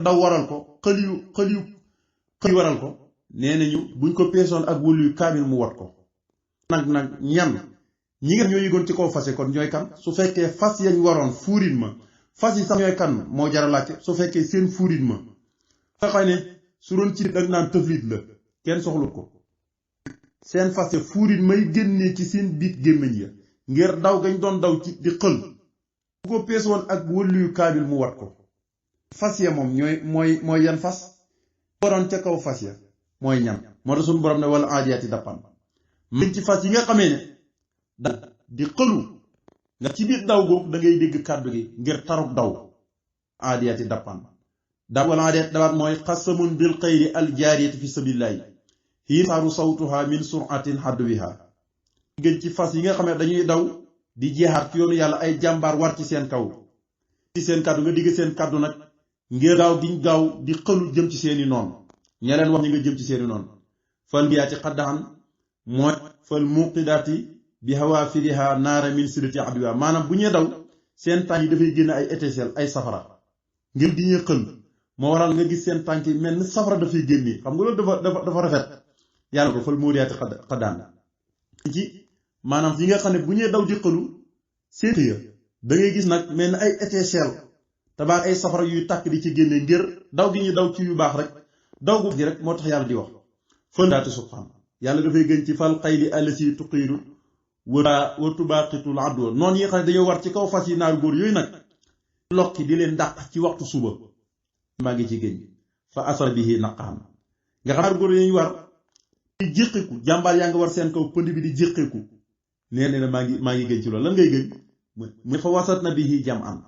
daw waral ko xël yu waral ko nee nañu buñ ko peesoon ak wëlu yu kaamil mu wat ko nag ñan ñi nga ñoo yëgoon ci kaw fas yi kon ñooy kan su fekkee fas yañ waroon fuurin ma fas yi sax ñooy kan moo jara laajte su fekkee seen fuurin ma nga xam ne su doon ci dag naan tëflit la kenn soxlut ko seen fas ya fuurin may génnee ci seen biit gémmiñ ya ngir daw gañ doon daw ci di xël bu ko pees woon ak wëllu yu kaamil mu wat ko fas ya moom mooy yan fas waroon ca kaw fas ya mooy ñan moo tax suñu borom ne wala aadiyaati dappan mën ci fas yi nga xamee ne da di xëlu nga ci biir daw googu da ngay dégg kàddu gi ngir taruk daw aadiyaati dappan da wala aadiyaati dawaat mooy xasamun bil xayri al jaariyati fi sabilillahi hiin saaru sawtuha min suratin hadwiha gën ci fas yi nga xam ne dañuy daw di jeexaat ci yoonu yàlla ay jàmbaar war ci seen kaw ci seen kàddu nga digg seen kàddu nag ngir gaaw giñ gaaw di xëlu jëm ci seeni noon ña leen wax ñi nga jëm ci seeni noon fal biyaati xaddaxan mooy fal muqidaati bi hawaafiriha naara min sidati adwiha maanaam bu ñuy daw seen tànk yi dafay génn ay étincelle ay safara ngir di ñuy xël moo waral nga gis seen tànk yi mel ni safara dafay génnee xam nga loolu dafa rafet yàlla ko fal muuriyaati xaddaan ci maanaam yi nga xam ne bu ñuy daw di xëlu seen ya da ngay gis nag mel ni ay étincelle tabaar ay safara yuy tàkk di ci génne ngir daw gi ñu daw ci yu baax rek daw gu gi rek moo tax yàlla di wax fël daati subhaan yàlla dafay gën ci fal xayli allati tuqiiru wa tubaaqitul adwa noonu yi nga xam ne dañoo war ci kaw fas yi naaru góor yooyu nag lokki di leen dàq ci waxtu suba maa ngi ci gën fa asar bihi naqaam nga xam naaru góor yooyu war di jéqiku jàmbaar yaa nga war seen kaw pënd bi di jéqiku nee na maa ngi gën ci loolu lan ngay gën mu fa wasat na bihi jam am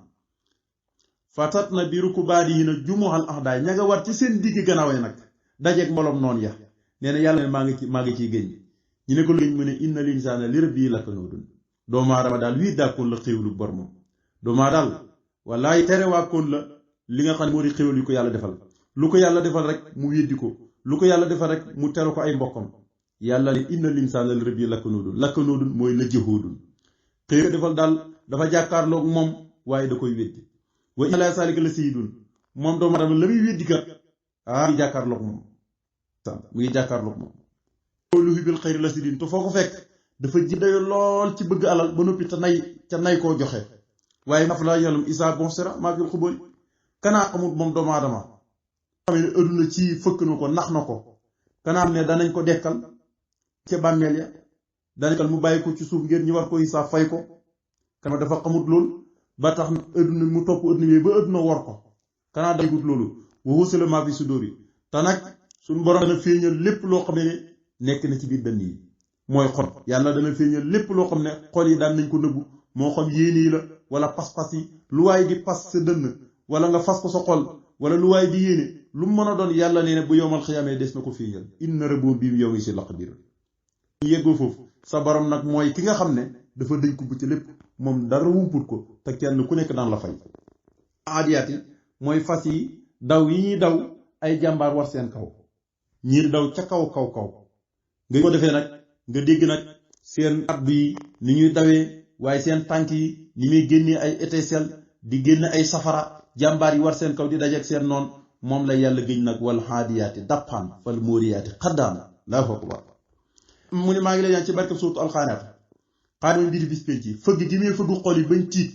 fatat na bi rukubaadihi na jumuhal ahdaay ña nga war ci seen digg gannaaw yi nag dajeeg mbolom noonu ya nee na yàlla ne maa ngi ciy gëñ ñu ne ko lu mu ne inna linsaana li rabbihi lakanuudun doomu aadama daal wii dàkkoon la xéewlu bor moom doomu daal wallaay tere waakoon la li nga xam ne moo di xéewal yu ko yàlla defal lu ko yàlla defal rek mu weddi ko lu ko yàlla defal rek mu tere ko ay mbokkam yàlla ne inna linsaana li rabbihi lakanuudun mooy la jëhoodun xéewal defal daal dafa jàkkaarloog moom waaye da koy weddi wa inna laa saalika la sayidun moom doomu aadama la muy weddi kat mu ngi jàkkaarloog moom lu bil xayri la sidin te foo ko fekk dafa ji dayo lool ci bëgg alal ba noppi te nay koo joxe waaye af laa yàllum isa bon sera maa fil xubóori kanaa xamut moom doomu aadama xam ne adduna ci fëkk na ko nax na ko kanaa xam ne danañ ko dekkal ca bàmmeel ya danañ mu bàyyi ko ci suuf ngeen ñu war ko isaa fay ko kanaa dafa xamut loolu ba tax adduna mu topp adduna bi ba adduna wor ko kanaa daygut loolu waxu sela maa fi sudóor yi te nag suñu borom dana feeñal lépp loo xam ne nekk na ci biir dënn yi mooy xol yàlla dana feeñal lépp loo xam ne xol yi daan nañ ko nëbbu moo xam yéene yi la wala pas-pas yi lu waay di pas sa dënn wala nga fas ko sa xol wala lu waay di yéene lu mu mën a doon yàlla nee ne bu yowmal xiyaamee des na ko feeñal inna rabbuhum bihim yawma si laqadir ñu yeggoo foofu sa borom nag mooy ki nga xam ne dafa dëñ ko bu ci lépp moom dara wumput ko te kenn ku nekk daan la fay aadiyaat yi mooy fas yi daw yi ñuy daw ay jàmbaar war seen kaw ñiir daw ca kaw nga ko defee nag nga dégg nag seen at bi ni ñuy dawee waaye seen tànk yi ni muy génnee ay étincelle di génn ay safara jàmbaar yi war seen kaw di dajeek seen noon moom la yàlla géñ nag wal haadiyaati dappaan fal mooriyaati xaddaan laa foofu ba mu ne maa ngi lay ñaan ci barkeb suuratu alxaariat xaarima mbiri bis penc yi fëgg gi muy fëggu xol yi bañ tiit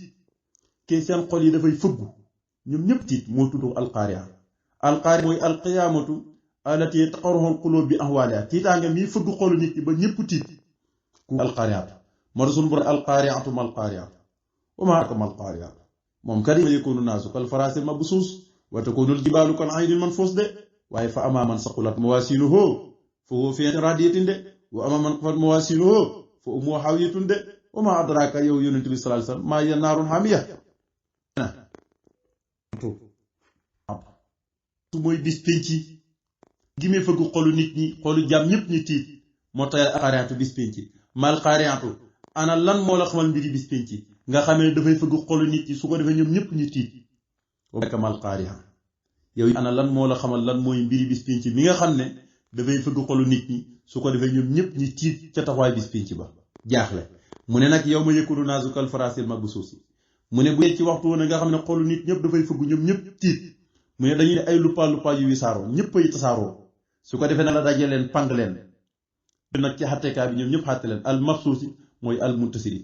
ke seen xol yi dafay fëggu ñoom ñëpp tiit moo tudd alxaariya mooy alqiyaamatu alati taqarruhul qulub bi ahwaaliha tiitaange mii fëgg xolu nit ñi ba ñëpp tiit ku alqaariatu moo tax suñu borom alqaariatu mal qaariatu wa maa adraaka mal qaariatu moom kat yakunu naasu kal faraasil mabsuus wa takunul jibaalu kal aydil manfuus de waaye fa ammaa man saqulat mawaasiinuhu fa huwa fii raadiyatin de wa ammaa man xaffat mawaasiinuhu fa ummuhu haawiyatun de wa maa adraaka yow yonent bi sallallaahu alayhi wa sallam maa hiya naarun haamiya su mooy bis penc gi mee fëgg xolu nit ñi xolu jàmm ñëpp ñu tiit moo tax alqaariatu bis penc mal qaariatu ana lan moo la xamal mbiri bis penc nga xam ne dafay fëgg xolu nit ñi su ko defee ñoom ñëpp ñu tiit wa mal qaaria yow ana lan moo la xamal lan mooy mbiri bis penc mi nga xam ne dafay fëgg xolu nit ñi su ko defee ñoom ñëpp ñu tiit ca taxawaay bis penc ba jaaxle mu ne nag yow ma yakunu naasu kal faraasil mabsuus mu ne bu ci waxtu woon nga xam ne xolu nit ñëpp dafay fëgg ñoom ñëpp tiit mu ne dañuy ne ay luppaa yu wisaaroo ñëpp ay tasaaroo su ko defee nag la dajee leen pang leen nag ci xàtteekaay bi ñoom ñëpp xàtte leen al mabsuusi mooy al muntasiri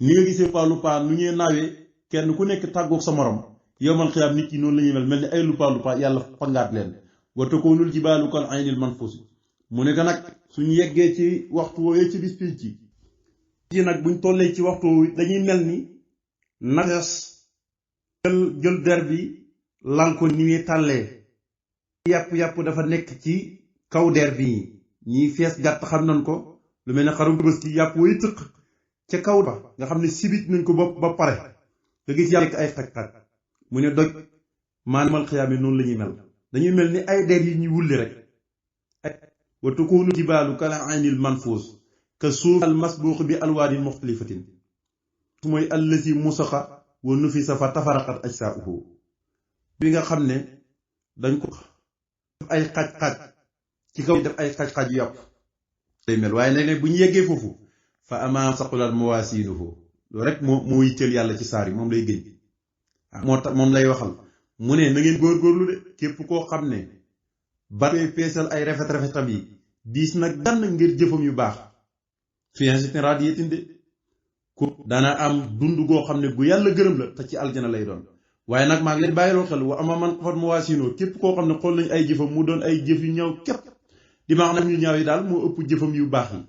ni nga gisee luppaa nu ñuy naawee kenn ku nekk tàggoog sa morom yowmal xiyaam nit yi noonu la ñuy mel ni ay luppaa yàlla pangaat leen wa takoonul jibaalu kal aynil manfuusi mu ne ko nag suñu yeggee ci waxtu woowee ci bis pinc ci nag buñ tollee ci waxtu dañuy mel ni nagas jël der bi lal ko ni muy tàllee yàpp dafa nekk ci kaw der bi ñiy fees gàtt xam nañ ko lu mel ne xarum Tabaski yàpp way tëq ca kaw ba nga xam ne sibit nañ ko ba pare nga gis yàpp ay xaj-xaj mu ne doj maanaam xiyaame noonu la ñuy mel dañuy mel ni ay der yi ñuy wulli rek wa takuunu jibaalu kal aynil manfuus ka suuf al masbuuq bi alwaadin muxtalifatin mooy allazi musaxa wa nufisa fa tafaraqat ajsaauhu bi nga xam ne dañ ko def ay xaj-xaj ci kaw def ay xaj-xaj yu yàpp day mel waaye nag bu ñu yeggee foofu fa ama saqulat mawaasinuhu loolu rek moo yitteel yàlla ci saar yi moom lay gëñ moo tax moom lay waxal mu ne na ngeen góorgóorlu de képp koo xam ne ba koy peesal ay rafet-rafetam yi diis nag gann ngir jëfam yu baax fiensitin radiyatin de ko dana am dund goo xam ne gu yàlla gërëm la te ci aljana lay doon waaye nag maa ngi leen bàyyiloo xel wa ama man xafat mawaasinoo képp koo xam ne xool nañ ay jëfam mu doon ay jëf yu ñaaw képp di maax nag ñu ñaaw yi daal moo ëpp jëfam yu baax yi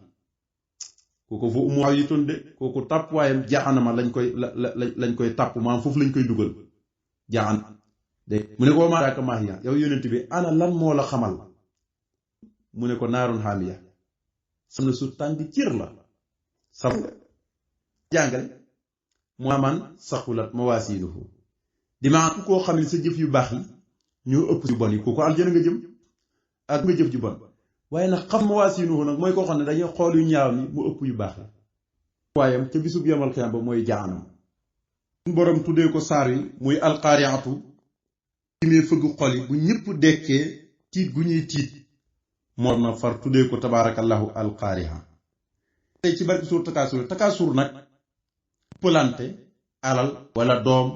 kooku fa umu yi toon de kooku tàpp waayam jaxanama lañ koy tàpp maam foofu lañ koy dugal jaxan de mu ne ko maadaaka maahiya yow yonent bi ana lan moo la xamal mu ne ko naarun xaamiya sam na su tàng cër la sam jàngale moo man saqulat mawaasinuhu di maa ku koo xam ne sa jëf yu baax yi ñoo ëpp yu bon yi kooku aljana nga jëm ak nga jëf ju bon waaye nag xam mawaasinuhu nag mooy koo xam ne dañuy xool yu ñaaw ni mu ëpp yu baax yi waayam ca bisub yamal xiyaam ba mooy jaanam borom tuddee ko saar yi muy alqaariatu timee fëgg xol yi bu ñëpp dekkee tiit gu ñuy tiit moo na far tuddee ko tabaarakallahu alqaariha tey ci barki suur takaasur nag pëlante alal wala doom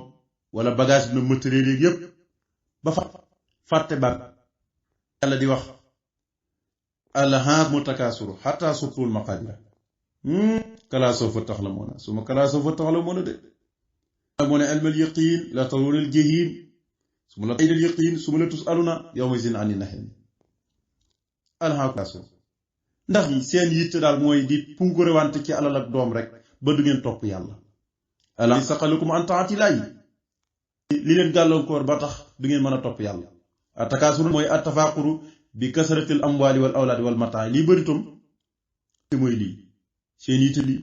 wala bagage bi na matériel yi yépp ba fàtte ba yàlla di wax alhaakumu takaasuru xataa surtul maqaabira kalaa sawfa taxlamuuna summa kalaa sawfa taxlamuuna de mu ne ilmal yaqiin la tarawunal jahiim summa la tarawunal yaqiin summa la tusaluna yawma izin ani naxiim alhaakumu ndax seen yitte daal mooy di puukarewante ci alal ak doom rek ba du ngeen topp yàlla ala saqalukum an taatillaahi li leen gàllankoor ba tax du ngeen mën a topp yàlla atakaasur mooy attafaquru bi kasratil amwaali wal awlaadi wal mataa lii bëri tam te mooy lii seen yitte li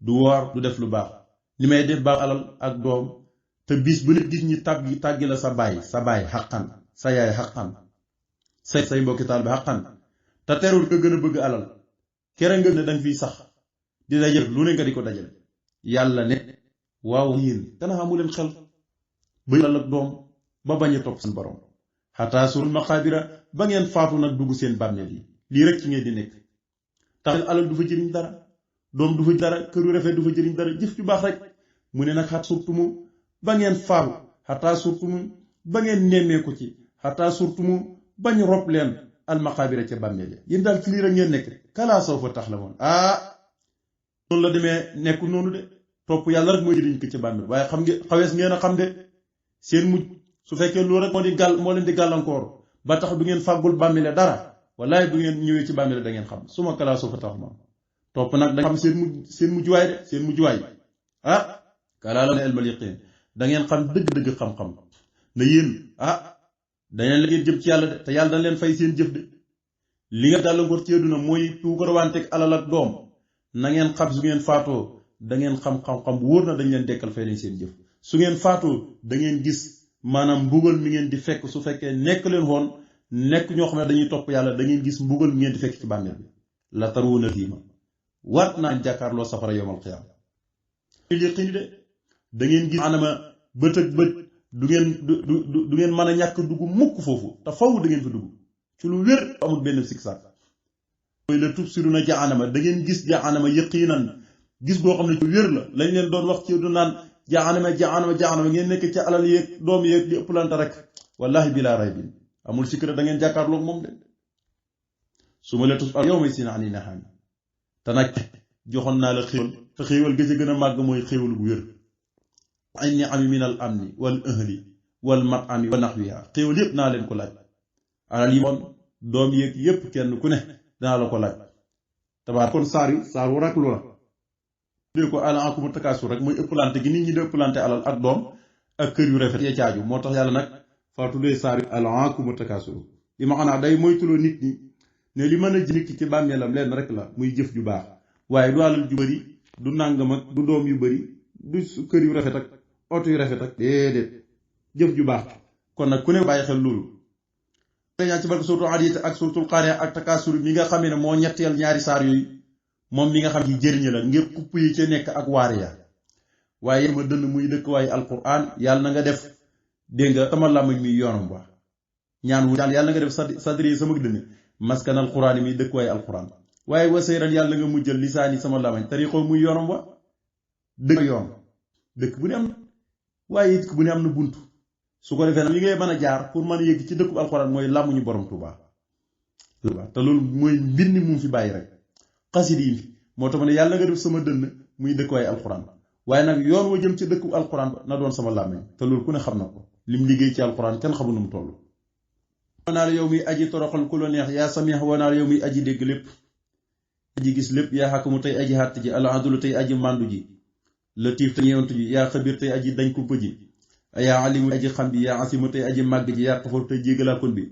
du woor du def lu baax li may def baax alal ak doom te bis bu ne gis ñi tàggi la sa baay xaqan sa yaay xaqan say mbokki taal bi xaqan te terul nga gën a bëgg alal kere nga ne danga fiy sax di dajale lu ne nga di ko dajale yàlla ne waaw yéen dana xamu leen xel ba alal ak doom ba bañ a topp seen borom xataa surul maqaabira ba ngeen faatu nag dugg seen bàmmeel yi lii rek ci ngeen di nekk tax alal du fa jëriñ dara doom du fa dara këru rafet du fa jëriñ dara jëf ju baax rek mu ne nag xat surtumu ba ngeen faatu xataa surtumu ba ngeen nemmeeku ci xataa surtumu bañ rob leen almaqaabira ca bàmmeel ya yéen daal ci lii rek ngeen nekk kalaa sawfa taxlamuun noonu la demee nekkul noonu de topp yàlla rek mooy jëriñ ko ca bàmmeel waaye xam ngeen xawees ngeen a xam de seen mujj su fekkee loolu rek moo leen di gàllankoor ba tax du ngeen fàggul bàmmeel dara wallaay bu ngeen ñëwee ci bàmmeel da ngeen xam suma kalaa sawfa taxlamuun topp nag da xam seen mujjuwaay de seen mujjuwaay kalaa la ilmal yaqiin da ngeen xam dëgg-dëgg xam-xam na yéen dañu leen jëm ci yàlla de te yàlla dañ leen fay seen jëf de li nga gàllankoor ci àdduna mooy tuukarawante alal ak doom na ngeen xam su ngeen faatoo da ngeen xam-xam wóor na dañ leen dekkal fay leen seen jëf su ngeen faatoo da ngeen gis maanaam mbugal mi ngeen di fekk su fekkee nekk leen woon nekk ñoo xam ne dañuy topp yàlla da ngeen gis mbugal mi ngeen di fekk ci bàmmeel bi la tarawna diima waat naa jàkkaarloo safara yawmal qiyaama yëqini de da ngeen gis anama bët ak bët du ngeen mën a ñàkk dugg mukk foofu te faw da ngeen fa dugg ci lu wér amul benn siksaat mooy la tubsiruna jaanama da ngeen gis jaanama yaqiinan gis boo xam ne ci wér la lañ leen doon wax ci du naan jaxanama ngeen nekk ci alal yeeg doom yeeg di ëpplante rek wallahi bilaa ray bin amul sikk da ngeen jàkkaarloog moom de su ma la tus yow may sina ani naxaani te nag joxoon naa la xéewal te xéewal ga ci gën a màgg mooy xéewal gu wér ay ni ami min al amni wal ahli wal mat'ami wa naxwiha xéewal yépp naa leen ko laaj alal yi moom doom yeeg yépp kenn ku ne danaa la ko laaj tabaar kon saar wu rak lu la dee ko alaakumu takaasur rek mooy ëpplante gi nit ñi di ëpplante alal ak doom ak kër yu rafet yee caaju moo tax yàlla nag faa tuddee saar yi alaakumu takaasur li ma xanaa day moytuloo nit ñi ne li mën a nit ki ci bàmmeelam leen rek la muy jëf ju baax waaye du alal ju bëri du nàngam ak du doom yu bëri du kër yu rafet ak oto yu rafet ak déedéet jëf ju baax kon nag ku ne bàyyi xel loolu ñaan ci barke suratul Hadid ak suratul Qaari'a ak takaasur mi nga xamee ne moo ñetteel ñaari saar yooyu moom mi nga xam ci jëriñ la ngir kupp yi ca nekk ak waare ya waaye ma dënn muy dëkk waaye alquran yàlla na nga def dégg nga sama làmmiñ mi yoonam ba ñaan wu yàlla na nga def sadri sama dënn maskan alquran mi dëkk waaye alquran waaye wasayran yàlla nga mujjal lisaani sama làmmiñ tariqoo muy yoonam ba dëkk yoon dëkk bu ne am na waaye dëkk bu ne am na bunt su ko defee nag li ngay mën a jaar pour mën a yëgg ci dëkku alquran mooy làmmuñu borom Tuubaa te loolu mooy mbind mu fi bàyyi rek xasid yi moo tax ma ne yàlla nga def sama dënn muy dëkk waaye alquran waaye nag yoon wa jëm ci dëkku alquran na doon sama làmmiñ te loolu ku ne xam na ko lim liggéey ci alquran kenn xamul nu mu toll wanaal yow muy aji toroxal ku la neex yaa samih wanaal yow muy aji dégg lépp aji gis lépp yaa xakamu tey aji xàtt ji al adlu tey aji màndu ji latiif te ñeewantu ji yaa xabir tey aji dañ kumpa ji yaa alimu aji xam bi yaa asimu tey aji màgg ji yaa xafaru tey jégalaakoon bi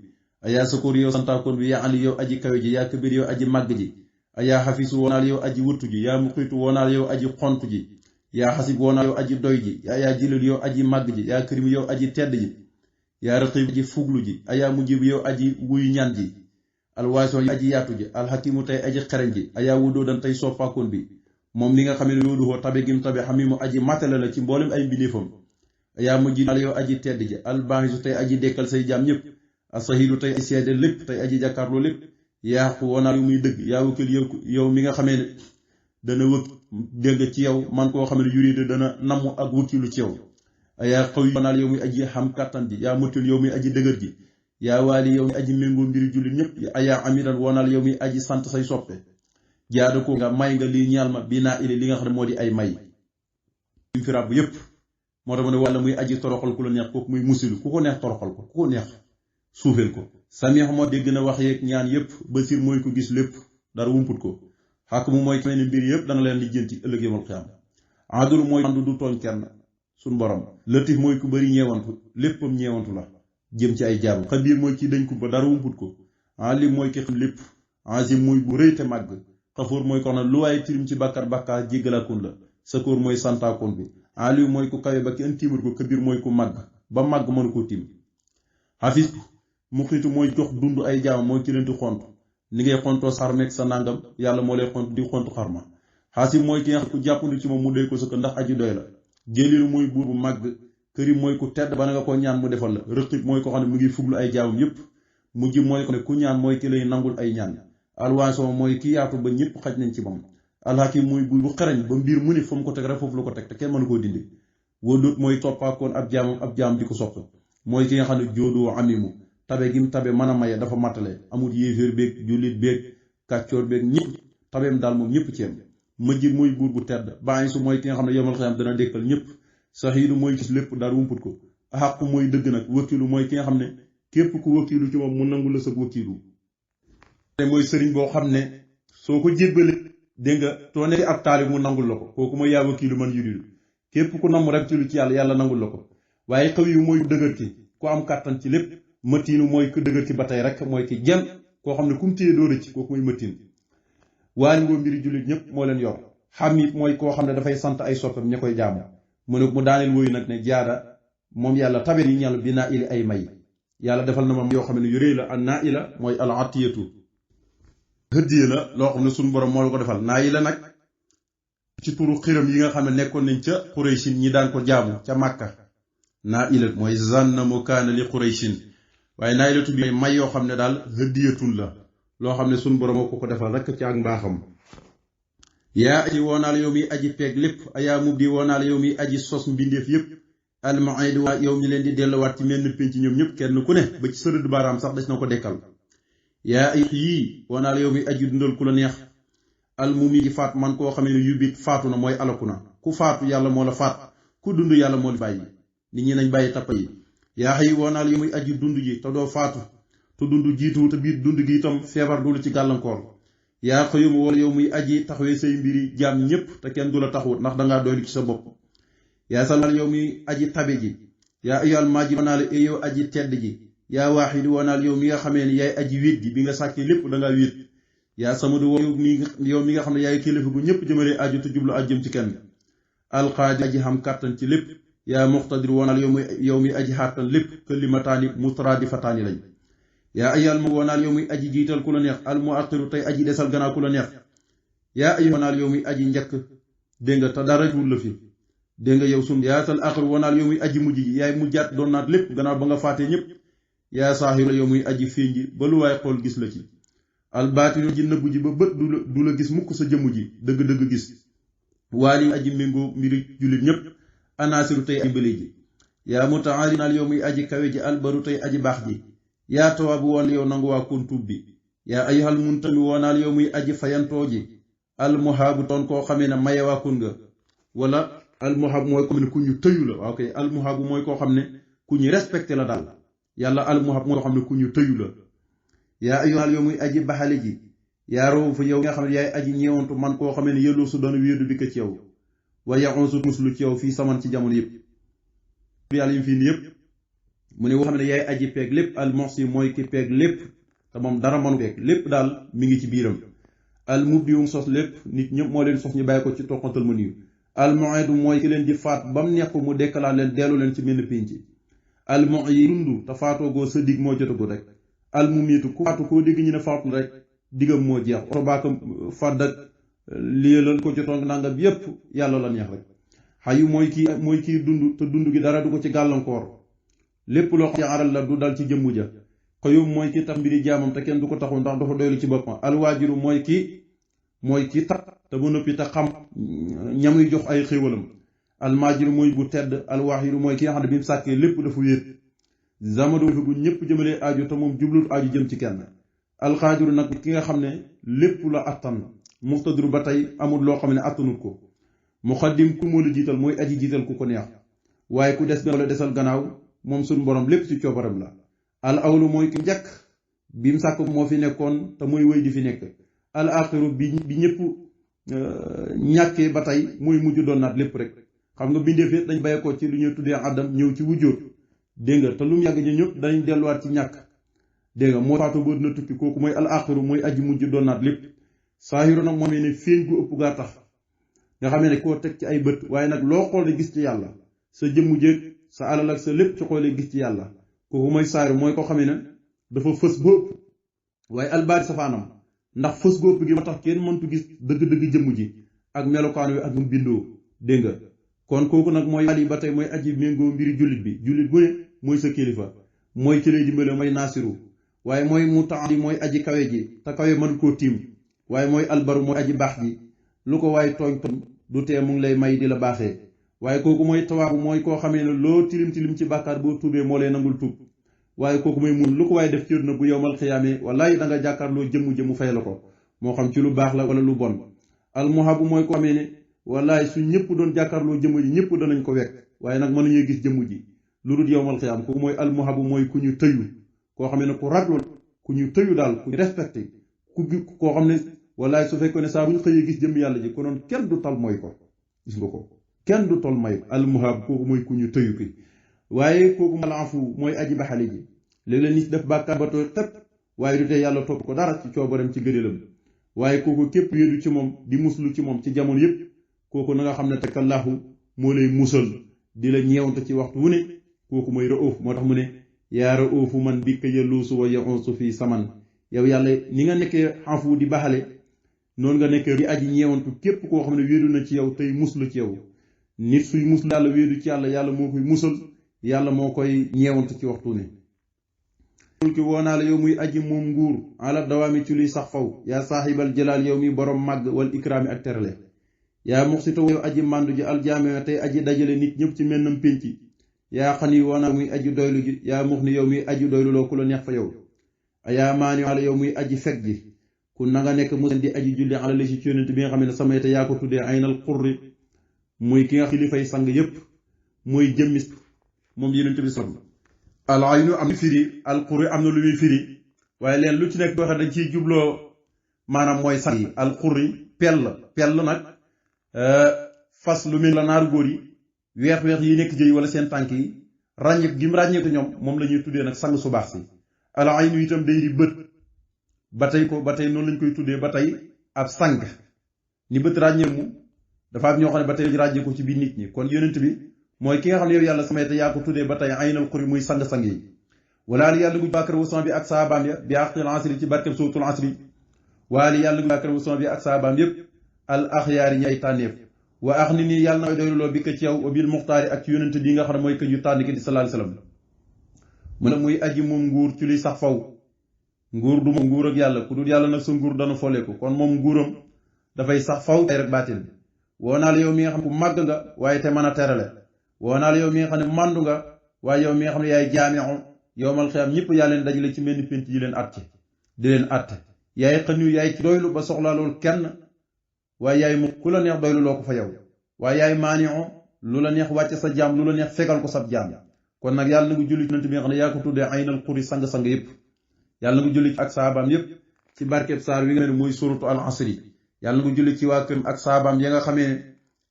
yaa sakoor yow santaakoon bi yaa ali yow aji kawe ji yaa kabir yow aji màgg ji yaa xafisu woonaal yow aji wuttu ji yaa muqiitu woonaal yow aji xontu ji yaa xasib woonaal yow aji doy ji yaa jilal yow aji màgg ji yaa kërim yow aji tedd ji yaa raqib aji fuglu ji yaa mujib yow aji wuyu ñaan ji alwaaso aji yaatu ji alxakimu tey aji xereñ ji yaa wudoo dan tey soppaakoon bi moom li nga xam ne loolu hoo tabe gim tabe xamimu aji matale la ci mboolem ay mbindeefam yaa mujj al yow aji tedd ji albaaxisu tey aji dekkal say jaam ñëpp asahidu tey aji seede lépp tey aji jàkkaarloo lépp yaa xu woonaal yu muy dëgg yaa wëkkal yow mi nga xamee ne dana wëkk dégg ci yow man koo xam ne yuriide dana namm ak wëkkilu ci yow yaa xaw woonaal yow muy aji xam kàttan ji yaa mutul yow muy aji dëgër ji yaa waali yow mi aji méngoo mbiri jullit ñëpp yaa amidan woonaal yow mi aji sant say soppe jaada ko nga may nga lii ñaal ma bi naa ili li nga xam ne moo di ay may fi ràbb yépp moo tax mu ne walla muy aji toroxal ku la neex kooku muy musilu ku ko neex toroxal ko ku ko neex suufeel ko samix moo dégg na wax yeeg ñaan yépp basir mooy ko gis lépp dara wumput ko xàkk mu mooy mel ni mbir yépp dana leen lijjanti ëllëg yawmal qiyaama adul mooy mandu du tooñ kenn suñ borom latif mooy ku bari ñeewantu léppam ñeewantu la jëm ci ay jaamu xabiir mooy ci dañ kumpa dara wumput ko alim mooy ki xam lépp azim mooy bu rëy te màgg xafoor mooy ko xam ne lu waaye tirim ci bàkkaar jéggalaakoon la sakoor mooy santaakoon bi aliou mooy ku kawe ba kenn tiimut ko kabir mooy ku màgg ba màgg mënu koo tiim xafis mu xiitu mooy jox dund ay jaam mooy ki leen di xont ni ngay xontoo xarmeeg sa nangam yàlla moo lay xont di xontu xarma xaasib mooy ki nga xam ku jàppandi ci moom mu doy ko sa ko ndax aji doy la jëlilu mooy buur bu màgg kërim mooy ku tedd ba na nga ko ñaan mu defal la rëqib mooy ko xam ne mu ngi fuglu ay jaamam yépp mujj mooy ko ne ku ñaan mooy ki lay nangul ay ñaan alwaanso mooy ki yaatu ba ñëpp xaj nañ ci moom alxakim mooy buur bu xarañ ba mbir mu ne fa mu ko teg rek foofu la ko teg te kenn mënu koo dindi wóodóot mooy toppaakoon ab jaam di ko sopp mooy ki nga xam ne joodoo amimu tabe gim tabe mën a maye dafa mattale amul yéeféer beeg jullit beeg kàccoor beeg ñëpp tabeem daal moom ñëpp ci yem majjid mooy buur bu tedd baañsu mooy ki nga xam ne yomal xiyam dana dékkal ñëpp saxiidu mooy gis lépp dara wumput ko axaqu mooy dëgg nag wakiilu mooy ki nga xam ne képp ku wakiilu ci moom mu nangu la sa wakiilu mooy sëriñ boo xam ne soo ko jébbale dégg nga soo nekk ab taalib mu nangul la ko kooku mooy yaa wakiilu man yudilu képp ku namm rek ci lu ci yàlla nangul la ko waaye xaw yu mooy dëgër ki ku am kàttan ci lépp matiinu mooy ku dëgër ci ba tey rek mooy ki jen koo xam ne ku mu téye dóora ci kooku mooy matiin waali ngoo mbiri jullit ñëpp moo leen yor xamit mooy koo xam ne dafay sant ay soppam ña koy jaamu mu daaneel woyu nag ne jaada moom yàlla tabe yi ñal bi naa ili ay may yàlla defal na ma yoo xam ne yu réy la an naa ila mooy al atiyatu hëddiye la loo xam ne suñu borom moo la ko defal naa ila nag ci turu xiram yi nga xam ne nekkoon nañ ca Qurayshin ñi daan ko jaamu ca Màkka naa ila mooy zannamu kaana li Qurayshin waaye naa ila tuddi may yoo xam ne daal hëddiyatun la loo xam ne suñu borom moo ko defal rek ci ak mbaaxam yaa aji woonaal yow mi aji peeg lépp ayaa mubdi woonaal yow mi aji sos mbindeef yépp almuid waa yow mi leen di delluwaat ci menn pénc ñoom ñëpp kenn ku ne ba ci sërëdd baaraam sax des na ko dekkal yaa ay yii woonaal yow mi aji dundal ku la neex almumi di faat man koo xam ne yubit faatu na mooy alaku na ku faatu yàlla moo la faat ku dund yàlla moo la bàyyi nit ñi nañ bàyyi tappa yi yaa xëy woonaal yow muy aji dund ji te doo faatu te dund jiitu te biir dund gi itam feebar du la ci gàllankoor yaa xëyum wala yow muy aji taxawee say mbiri jaam ñépp te kenn du la taxawut ndax dangaa doylu ci sa bopp yaa salal yow muy aji tabe ji yaa ayyuhal maajid woonaal yow aji tedd ji yaa waaxidi woonaal yow mi nga xamee ne yaay aji wéet ji bi nga sàkkee lépp dangaa wéet yaa samadu woo yow mi nga xam ne yaay kilifa gu ñëpp jëmale aju te jublu aj jëm ci kenn alqaadir aji xam kàttan ci lépp yaa muqtadir woonaal yow mi aji xàttan lépp kalimataani mutradifataani lañ yaa ayyuhal mu woonaal yow muy aji jiital ku la neex al muaxiru tey aji desal gannaaw ku la neex yaa ayyuhal woonaal yow muy aji njëkk dégg nga te dara wul la fi dégg nga yow sun yaa sal axir woonaal yow muy aji mujj ji yaay mujjaat doon naat lépp gannaaw ba nga faatee ñëpp yaa saaxiru yow muy aji fiiñ ji ba lu waay xool gis la ci albaatinu ji nëbbu ji ba bët du la gis mukk sa jëmm ji dëgg-dëgg gis waali aji méngoo mbiri jullit ñépp anaasiru tey dimbali ji yaa mutaali naal yow muy aji kawe ji albaru tey aji baax ji yaa tawaabu woon yow nangu waa kon tuub bi yaa ayyuhal muntami woonaal yow muy aji fayantoo ji almuhaabu toon koo xamee ne maye waa kun nga wala almuhaabu mooy koo xam ne ku ñu tëyu la waaw kay almuhaabu mooy koo xam ne ku ñu respecté la daal yàlla almuhaabu mooy koo xam ne ku ñu tëyu la yaa ayyuhal yow muy aji baxale ji yaa roofu yow nga xam ne yaay aji ñeewantu man koo xamee ne yëllu su doon wéedu bi ko ci yow wa yaxonsu muslu ci yow fii saman ci jamono yëpp yàlla yi fii nii yëpp mu ne woo xam ne yaay aji peeg lépp al muhsi mooy ki peeg lépp te moom dara mënu peeg lépp daal mi ngi ci biiram al mubdium sos lépp nit ñëpp moo leen sos ñu bàyyi ko ci toqantal ma niyu al mu'idu mooy ki leen di faat ba mu neex ko mu dekkalaat leen dellu leen ci menn pénc al mu'yi dund te faatoogoo sa dig moo jotagul rek al mumiitu ku faatu koo dégg ñu ne faatu rek digam moo jeex oto baaka fàdd ak lii la ko jotoon nangam yépp yàlla la neex rek xayu mooy kii dund te dund gi dara du ko ci gàllankoor lépp loo xam aral la du dal ci jëmm ja xëyum mooy ki tax mbiri jaamam te kenn du ko taxul ndax dafa doylu ci boppam alwaajiru mooy ki tax te ba noppi te xam ñamuy jox ay xéewalam almaajiru mooy bu tedd alwaaxiru mooy ki nga xam ne bi mu sàkkee lépp dafa wéet zamado fi gu ñëpp jëmalee aju te moom jublul aju jëm ci kenn alxaadiru nag ki nga xam ne lépp la attan muxtadiru ba tey amul loo xam ne attanut ko muxaddim ku moo la jiital mooy aji jiital ku ko neex waaye ku des wala desal gannaaw moom suñu borom lépp ci coobaram la al awlu mooy ki njëkk bi mu sàkk moo fi nekkoon te mooy wéy di fi nekk al axiru bi ñëpp ñàkkee ba tey mooy mujj doon naat lépp rek xam nga bindeef yi dañ bàyyi ko ci lu ñuy tuddee adam ñëw ci wujjóot dégg nga te lu mu yàgg ñu ñëpp dañ delluwaat ci ñàkk dégg nga moo faatu boo dina tukki kooku mooy al axiru mooy aji mujj doon naat lépp saahiru nag moom ne feeñ gu ëpp gaa tax nga xam ne koo teg ci ay bët waaye nag loo xool gis ci yàlla sa jëmmu jéeg sa alal ak sa lépp ci xoolee gis ci yàlla kooku mooy saahiru mooy koo xam ne dafa fës ba ëpp waaye albaari safaanam ndax fës gu ëpp gi moo tax kenn mëntu gis dëgg-dëgg jëmm ji ak melokaan wi ak mu bindoo dégg nga kon kooku nag mooy wàll yi ba tey mooy aji méngoo mbiri jullit bi jullit bu ne mooy sa kilifa mooy ki lay dimbale mooy naasiru waaye mooy mutaali mooy aji kawe ji te kawe mën koo tiim waaye mooy albaru mooy aji baax ji lu ko waaye tooñ du tee mu ngi lay may di la baaxee waaye kooku mooy tawaabu mooy koo xamee ne loo tilim tilim ci bàkkaar boo tuubee moo lay nangul tuub waaye kooku mooy mun lu ko waaye def cër na bu yowmal xiyaamee wallaay da nga jàkkaarloo jëmu fay la ko moo xam ci lu baax la wala lu bon almuhabu mooy koo xamee ne wallaay su ñëpp doon jàkkaarloo jëmm ji ñëpp danañ ko wekk waaye nag mënuñuy gis jëmm ji lu dul yowmal xiyaam kooku mooy almuhabu mooy ku ñu tëyu koo xam ne ku raglu ku ñu tëyu daal ku ñu respecté koo xam ne wallaay su fekkoon ne saa bu ñu xëyee gis jëmm yàlla ji konoon kenn du tal mooy ko gis nga ko kenn du tol may almuhab kooku mooy ku ñu tëyu ki waaye kooku malafu mooy aji baxale ji léeg-léeg nit def bàkkaar ba tooy xepp waaye du tee yàlla topp ko dara ci coobaram ci gëreelam waaye kooku képp wéedu ci moom di muslu ci moom ci jamono yépp kooku na nga xam ne takallahu moo lay musal di la ñeewante ci waxtu wu ne kooku mooy rauf moo tax mu ne yaa raufu man bikka yaluusu wa yaxuusu fii saman yow yàlla ni nga nekkee xafu di baxale noonu nga nekkee di aji ñeewantu képp koo xam ne wéedu na ci yow tey muslu ci yow nit suy muslu yàlla wéedu ci yàlla yàlla moo koy musal yàlla moo koy ñeewantu ci waxtu ne mulki woonaa la yow muy aji moom nguur ala dawaami ci luy sax faw yaa saaxibal jalaal yow mi borom màgg wal ikraami ak terale yaa muxsita yow aji màndu ji aljaame tey aji dajale nit ñëpp ci mennam pénc yaa xani woonaa muy aji doylu ji yaa mux ni yow muy aji doylu loo ku la neex fa yow yaa maani ala yow muy aji fekk ji ku na nga nekk musen di aji julli ala li ci yonent bi nga xam ne samay te yaa ko tuddee aynal qurri muy ki nga kilifay sang yépp muy jëmmi moom yonent bi sallam al aynu am firi al qurri am na lu muy firi waaye leen lu ci nekk waxe dañ ciy jubloo maanaam mooy sang yi al qurri pell nag fas lu mel la naar góor yi weex yi nekk jëy wala seen tànk yi ràññeek gi mu ràññeeku ñoom moom la ñuy tuddee nag sang su baax si al aynu itam day di bët ba tey noonu lañ koy tuddee ba tey ab sang ni bët ràññeeku dafa am ñoo xam ne ba tey ràññee ko ci biir nit ñi kon yonent bi mooy ki nga xam ne yow yàlla samay te yaa ko tuddee ba tey aynal qurri muy sang-sang yi walaali yàlla gu bàkkar wu sama bi ak saabaam ya bi aqil asri ci barkeb sootul asri waali yàlla gu bàkkar wu sama bi ak saabaam yépp al axyaari ñay tànneef wa ax ni nii yàlla na doyluloo bi ko ci yow bil muxtaari ak ci yonent bi nga xam ne mooy ko ju tànn ki di sallallahu alayhi wasallam mu ne muy aji moom nguur ci luy sax faw nguur du moom nguur ak yàlla ku dul yàlla nag sa nguur dana foleeku kon moom nguuram dafay sax faw tey rek baatin woo naa la yow mi nga xam ne ku màgg nga waaye te mën a terale woo naa la yow mi nga xam ne màndu nga waaye yow mi nga xam ne yaay jaamixu yowmal xiyaam ñëpp yaa leen dajale ci mel ni pénc yi leen atte di leen atte yaay xëñu yaay ci doylu ba soxlaa loolu kenn waaye yaay mu ku la neex doylu loo ko fa yow waaye yaay maanixu lu la neex wàcce sa jaam lu la neex fegal ko sab jaam kon nag yàlla na nga julli ci nant bi nga xam ne yaa ko tuddee aynal qurri sang-sang yëpp yàlla na nga julli ci ak saabaam yëpp ci barkeb saar wi nga ne mooy suratu al asri yàlla na nga julli ci waa këram ak saabaam ya nga xamee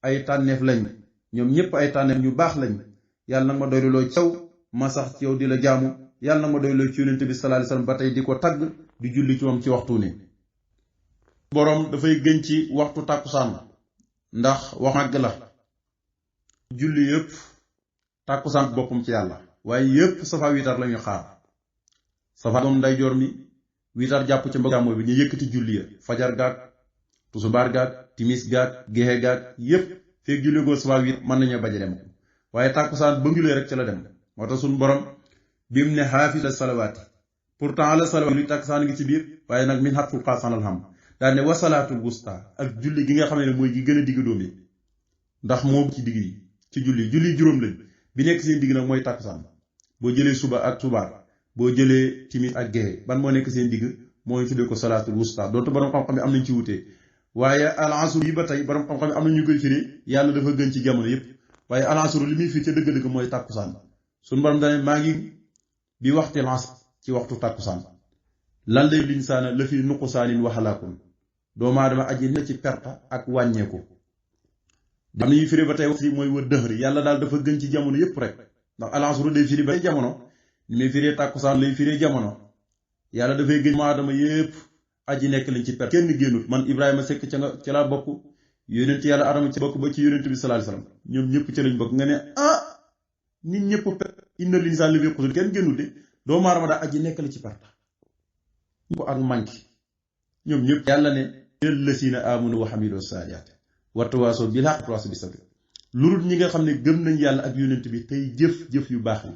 ay tànneef lañ ñoom ñëpp ay tànneef ñu baax lañ yàlla nag ma doyluloo ci yow ma sax ci yow di la jaamu yàlla nag ma doyluloo ci yonent bi sallallahu alayhi wasallam ba tey di ko tagg di julli ci moom ci waxtu ne boroom dafay gën ci waxtu tàkkusaan ndax wax màgg la julli yëpp tàkkusaan boppam ci yàlla waaye yëpp safa witar lañuy xaar safa doom ndeyjoor mi witar jàpp ci mbagg càmmooñ bi ñu yëkkati julli ya fajar gaag tusubaar gaag timis gaag géxe gaag yëpp feeg julli goo safa wit mën nañoo baje dem waaye tàkkusaan ba njulee rek ca la dem moo tax suñu borom bi mu ne xaafis la salawaati pourtant ala salawaati luy tàkkusaan ngi ci biir waaye nag min xatful xaasan alham daal ne wasalaatul wusta ak julli gi nga xam ne mooy gi gën a digg doom yi ndax moom ci digg yi ci julli juróom lañ bi nekk seen digg nag mooy tàkkusaan boo jëlee suba ak tubaar boo jëlee timis ak géxe ban moo nekk seen digg mooy tuddee ko salaatul wusta doonte borom xam-xam yi am nañ ci wutee waaye al asr yi ba tey borom xam-xam yi am nañ ñu koy firi yàlla dafa gën ci jamono yépp waaye al asr li muy firi ca dëgg-dëgg mooy tàkkusaan suñu borom dane maa ngi bi waxtil asr ci waxtu tàkkusaan lan lay linsaana la fi nuqusaanin waxalaakun doomu aadama aji na ci perte ak wàññeeku am na ñuy firi ba tey wax mooy wër dëxëri yàlla daal dafa gën ci jamono yépp rek ndax al asr day firi ba jamono ni may firee tàkkusaan lay firee jamono yàlla dafay gën doomu aadama yépp aji nekk lañ ci perte kenn génnut man Ibrahima Seck ca laa bokk yónent yàlla Adama ci bokk ba ci yónent bi sallallahu alayhi wasallam ñoom ñëpp ca lañ bokk nga ne nit ñëpp perte inna linsaan li fi xusul kenn génnut de doomu aadama daa aji nekk la ci perte ko ak manki ñoom ñëpp yàlla ne lasiina amanu wa hamilu saalihaat watawaasaw bil haqqi watawaasaw bis sabr lu dul ñi nga xam ne gëm nañ yàlla ak yónent bi tey jëf yu baax yi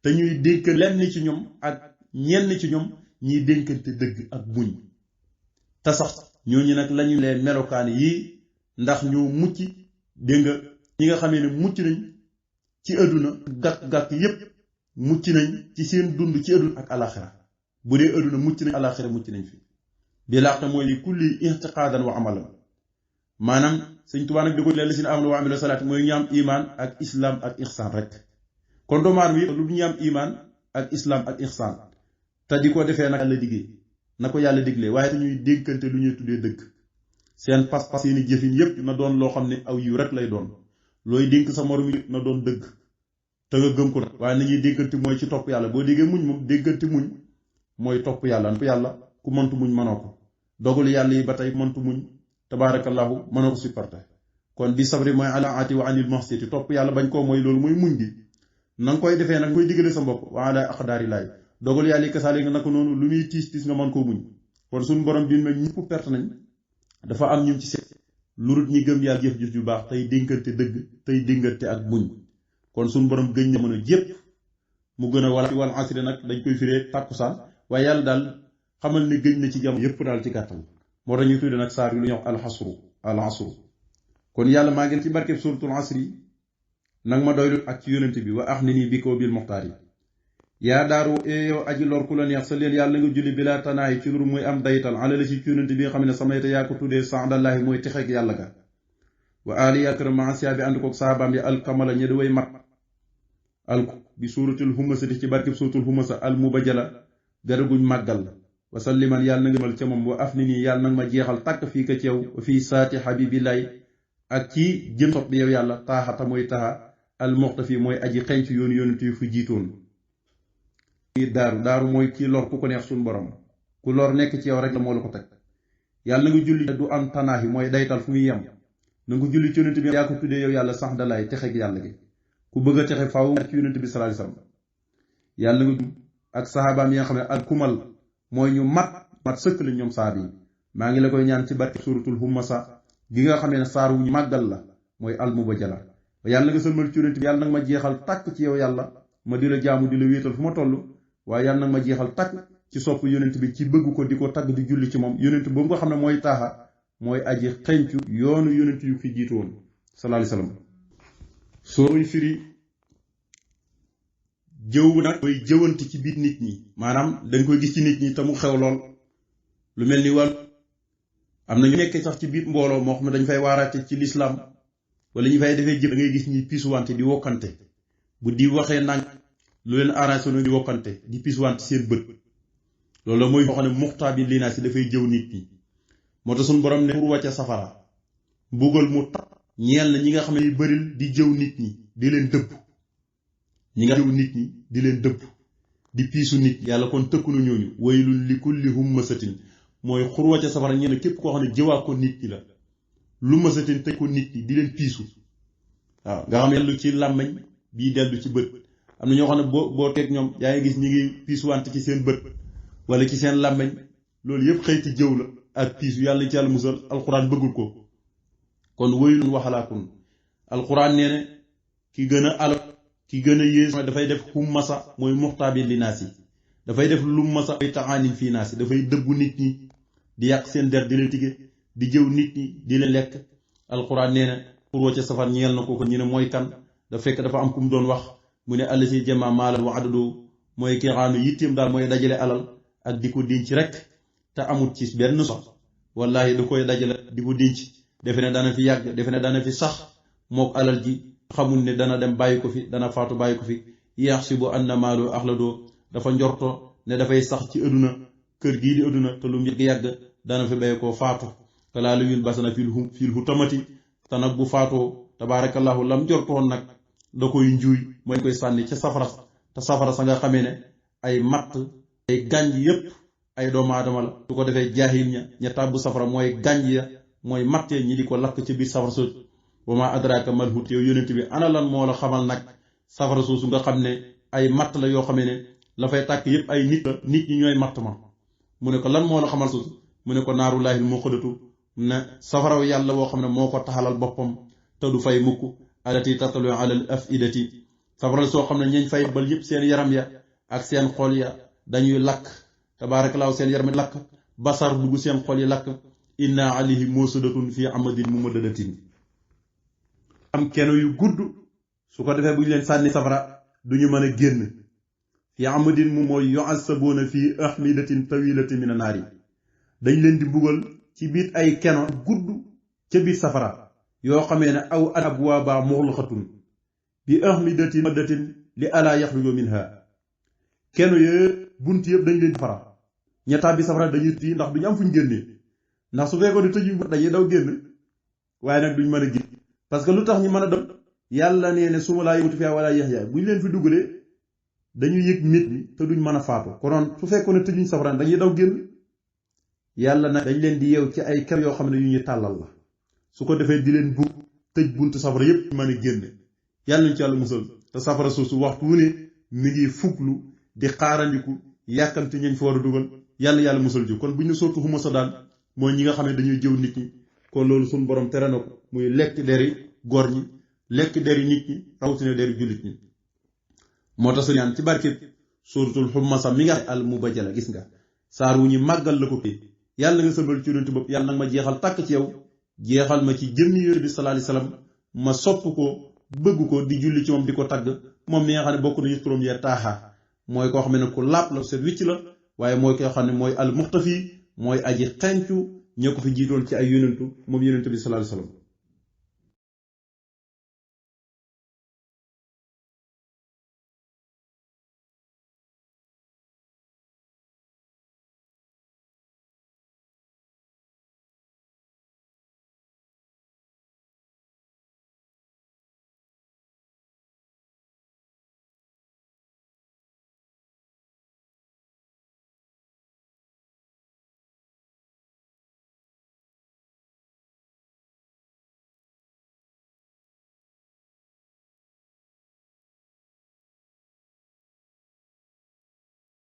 te ñuy dénk lenn ci ñoom ak ñenn ci ñoom ñiy dénkante dëgg ak muñ te sax ñooñu nag lañu leen melokaan yii ndax ñoo mucc dégg nga ñi nga xamee ne mucc nañ ci àdduna gàkk yépp mucc nañ ci seen dund ci àdduna ak alaxira bu dee àdduna mucc nañ alaxira mucc nañ fi bi laaxta mooy li kulli intiqaadan wa amalan maanaam sëñ Tuubaa nag di ko leen la si ne amanu wa amilu salaat mooy ñu am imaan ak islam ak ixsaan rek kon doomu aadama yi lu ñu am imaan ak islam ak ixsaan te di ko defee nag yàlla diggee na ko yàlla diglee waaye te ñuy dénkante lu ñuy tuddee dëgg seen pas-pas seeni jëfin yépp na doon loo xam ne aw yiw rek lay doon looy dénk sa morom yi na doon dëgg te nga gëm ko nag waaye nañuy dénkante mooy ci topp yàlla boo déggee muñ moom dénkante muñ mooy topp yàlla ku mëntu muñ mënoo ko dogalu yàlla yi ba tey mëntu muñ tabaarakallahu mënoo ko supporté kon bi sabri mooy ala ati wa anil mahsiti topp yàlla bañ koo mooy loolu mooy muñ gi na nga koy defee nag koy diggale sa mbokk wa ala aqdaari laay dogal yàlla yi kasaale nga naka noonu lu muy tiis nga mën koo muñ kon suñu borom bi nag ñëpp perte nañ dafa am ñu ci seet lu dul ñi gëm yàlla jëf yu baax tey dénkante dëgg tey dénkante ak muñ kon suñu borom gëñ na mën a jépp mu gën a wala ci wal asri nag dañ koy firee tàkkusaan waaye yàlla daal xamal ne gëñ na ci jamono yépp daal ci gàttal moo tax ñu tudde nag saar yu lu ñuy wax al asru kon yàlla maa ngi ci barkeb suratul asri nag ma doylu ak ci yonent bi wa axnini bi ko bil muxtaar yi yaa daaru yow aji lor ku la neex sa leen yàlla nga julli bilaa tanaayi ci lur muy am daytal ala la ci yonent bi nga xam ne samayta yaa ko tuddee saadallaahi mooy texeeg yàlla ga wa ali akram maasiya bi ànd koog saabaam yi alkamala ñe di way mat alku bi suuratul humasa di ci barkeb suuratul humasa al mubajala garaguñ màggal wa salliman yàlla na nga mal ca moom wa afnini yàlla nag ma jeexal tàkk fii ka ci yow fii saati habibillahi ak ci jëm sopp bi yow yàlla taaxata mooy taxa al muxtafi mooy aji xenc yoonu yonent yu fu jiitoon daaru mooy kii lor ku ko neex suñu borom ku lor nekk ci yow rek la moo la ko teg yàlla na nga julli du am tanaahi mooy daytal fu muy yem na nga julli ci yonent bi yaa ko tuddee yow yàlla sax dalaay texeeg yàlla gi ku bëgg a texe faaw ci yonent bi sallallahu alayhi wasallam yàlla nga ak sahabaam yi nga xam ne al kumal mooy ñu mat sëkk lañ ñoom sahaaba yi maa ngi la koy ñaan ci barke suratul humasa gi nga xamee ne saar wu ñu màggal la mooy al mubajala yàlla nga sëlmal ci yonent bi yàlla nag ma jeexal tàkk ci yow yàlla ma di la jaamu di la wéetal fu ma toll waaye yàlla nag ma jeexal tàkk ci sopp yonent bi ci bëgg ko di ko tagg di julli ci moom yonent boobu nga xam ne mooy taaxa mooy aji xencu yoonu yonent yu fi jiitu woon sallallahu alayhi wasallam sooy firi jëw nag mooy jëwanti ci biir nit ñi maanaam dañ koy gis ci nit ñi te mu xew lool lu mel ni wàll am na ñu nekk sax ci biir mbooloo moo xam ne dañ fay waaraate ci lislaam wala ñu fay defee jëf da ngay gis ñi piisuwante di wokkante bu di waxee nang lu leen arrangé no di wokkante di piisuwante seen bët loolu mooy boo xam ne muxtaa bi lii naa si dafay jëw nit ñi moo tax suñu borom ne pour wàcce safara mbugal mu tax ñeel na ñi nga xam ne bëril di jëw nit ñi di leen dëbb ñi nga jëw nit ñi di leen dëbb di piisu nit yàlla kon tëkku na ñooñu waylun li kulli hummasatin mooy xur wàcce safara ñeel na képp koo xam ne jëwaa ko nit ñi la lu masatin tëj ko nit ñi di leen piisu waaw nga xam ne dellu ci làmmañ bii dellu ci bët am na ñoo xam ne boo teg ñoom yaa ngi gis ñi ngi piisuwante ci seen bët wala ci seen làmmañ loolu yëpp xëyti jëw la ak piisu yàlla ci yàlla musal alxuraan bëggul ko kon waylun waxalaakun alxuraan nee ne ki gën a alal ki gën a yées dafay def hummasa mooy muxtaabi li naas yi dafay def lu masa ay taxaanin fii naas yi dafay dëbbu nit ñi di yàq seen der di leen tige di jëw nit ñi di leen lekk alxuraan nee na pour wacce safar ñeel na ko ñu ne mooy kan da fekk dafa am ku mu doon wax mu ne àll si jama maalal wa adadu mooy ki nga xam ne yitteem daal mooy dajale alal ak di ko denc rek te amul ci benn sox wallahi da koy dajale di ko denc defe ne dana fi yàgg defe ne dana fi sax mook alal ji xamul ne dana dem bàyyi ko fi dana faatu bàyyi ko fi yaxsibu anna maalu axladoo dafa njorto ne dafay sax ci ëdduna kër gii di ëdduna te lu mu yàgg dana fi bay koo faatu kalaalu yul basana fil hu tamati te nag bu faatoo tabaarakallahu lam jortoon nag da koy njuuy mooy koy sànni ca safara te safara sa nga xamee ne ay matt ay gànj yépp ay doomu aadama la su ko defee jaahil ña tàbbu safara mooy gànj ya mooy mattee ñi di ko lakk ci biir safara soosu wa ma adraka mal hut yow yonent bi ana lan moo la xamal nag safara soosu nga xam ne ay matt la yoo xamee ne la fay tàkk yépp ay nit la nit ñi ñooy matt ma mu ne ko lan moo la xamal soosu mu ne ko naaru laahil moo xëdatu ne safaraw yàlla woo xam ne moo ko taxalal boppam te du fay mukk alati tatalu ala al afidati safara soo xam ne ñañ fay bal yépp seen yaram ya ak seen xol ya dañuy lakk tabaarakallaahu seen yaram lakk basar dugg seen xol yi lakk inna alayhi musadatun fi amadin mumaddadatin am keno yu gudd su ko defee bu ñu leen sànni safara duñu mën a génn fi amadin mu mooy yu'assabuna fi ahmidatin tawilatin min an-naari dañ leen di mbugal ci biir ay keno gudd ca biir safara yoo xamee ne aw abwaaba muxlaqatun bi ahmidatin maddatin li ala yaxruju minha keno yëpp bunt yëpp dañ leen di safara ñettaa bi safara dañuy tii ndax duñu am fuñ génnee ndax su fekkoon ne tëjuñ dañuy daw génn waaye nag duñ mën a génn parce que lu tax ñu mën a daw yàlla nee ne su ma laa yëmutu fi wala yaxya buñ leen fi dugalee dañuy yëg nit ñi te duñ mën a faatu konoon su fekkoon ne tëjuñ safara dañuy daw génn yàlla nag dañ leen di yeew ci ay kër yoo xam ne yu ñu tàllal la su ko defee di leen bu tëj buntu safara yépp mën a génn yàlla nañ ci yàlla musal te safara soosu waxtu wu ne mi ngi fuglu di xaarandiku yàkkamte ñañ fa war a dugal yàlla musal ji kon bu ñu sootu xuma sa daal mooy ñi nga xam ne dañuy jëw nit ñi kon loolu suñu borom tere na ko muy lekk deri góor ñi lekk deri nit ñi rawatina deri jullit ñi moo tax su ñaan ci barkeb suratul xummasa mi nga al mubajjala gis nga saar wu ñu màggal la ko kii yàlla nga sëlbal ci yonent bopp yàlla nag ma jeexal tàkk ci yow jeexal ma ci jëmmi yonent bi sallallahu alayhi wasallam ma sopp ko bëgg ko di julli ci moom di ko tagg moom mi nga xam ne bokk nañu turam yee taaxa mooy koo xam ne ku laab la set wicc la waaye mooy koo xam ne mooy al muxtafi mooy aji xencu ñoo ko fi jiitoon ci ay yonentu moom yonent bi sallallahu alayhi wasallam